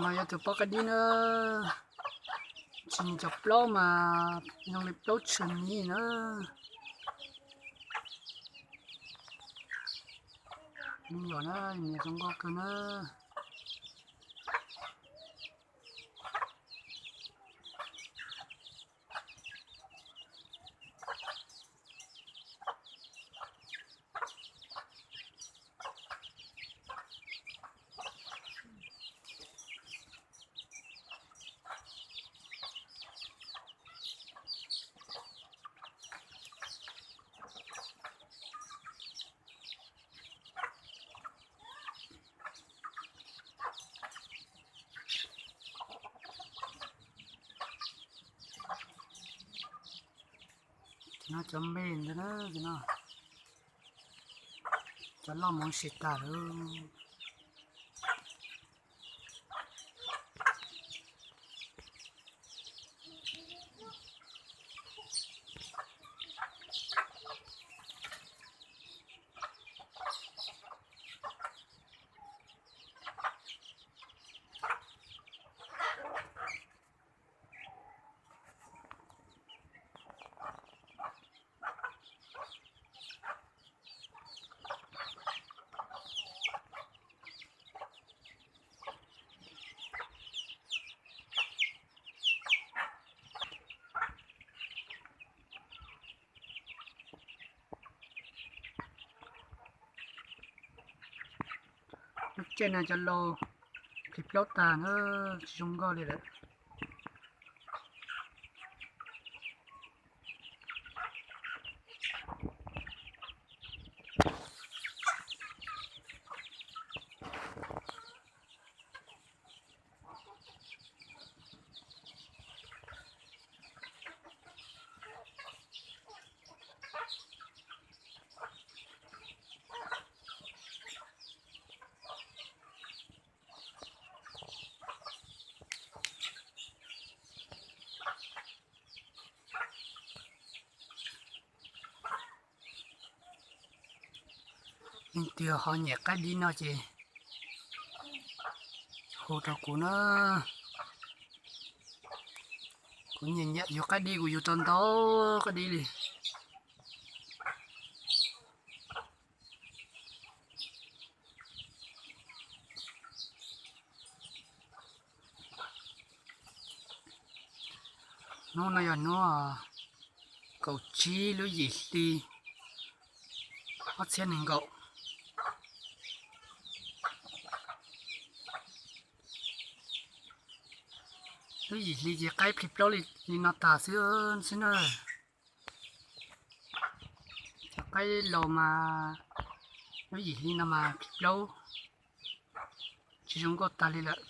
No yog tus pob qaib dib na, tsis nyias cov plaub mas zoo li plaub tshwm mis na. Nws yog na, nws zoo nkauj kawg na. No cov me ntawd na, cov loj mus si tas lawm. Lub caij no cov laus plhis plaub tag na, tsis zoo nkauj li lawm. Leej twg ho nyiam qaib dib no ces hu rau kuv na. Kuv nyiam nyiam yug qaib dib, kuv yug tau ntau qaib dib li. Hnub no yog hnub kaum tsib lub yim hli ob txhiab nees nkaum. Lub yim hli ces qaib plhis plaub li no tas xwb xwb na. Cov qaib laus mas lub yim hli no mas plhis plaub tsis zoo nkauj tag li lawm.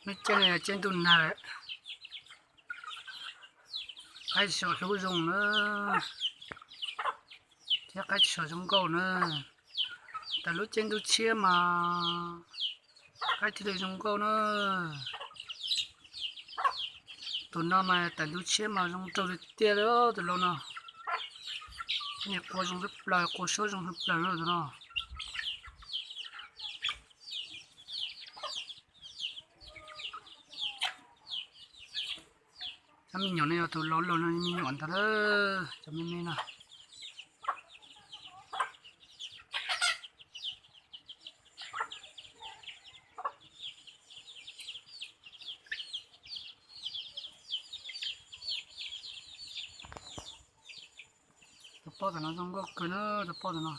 Lub caij no yog caij ntuj nag lawm, qaib tsis tshua hlub zoo na, thiab qaib tsis tshua zoo nkauj na. Tam lub caij ntuj tshiab mas qaib thiaj li zoo nkauj na. Tus no mas tam ntuj tshiab mas zoo nraug tiag tiag li tus laus no. Niag qua zoo tshaj plaws, qua suab zoo tshaj plaws li tus no. Cov me nyuam no yog tus laus laus no me nyuam ntag, cov me me no. Tus poj tam no zoo nkauj kawg na, tus poj tam no.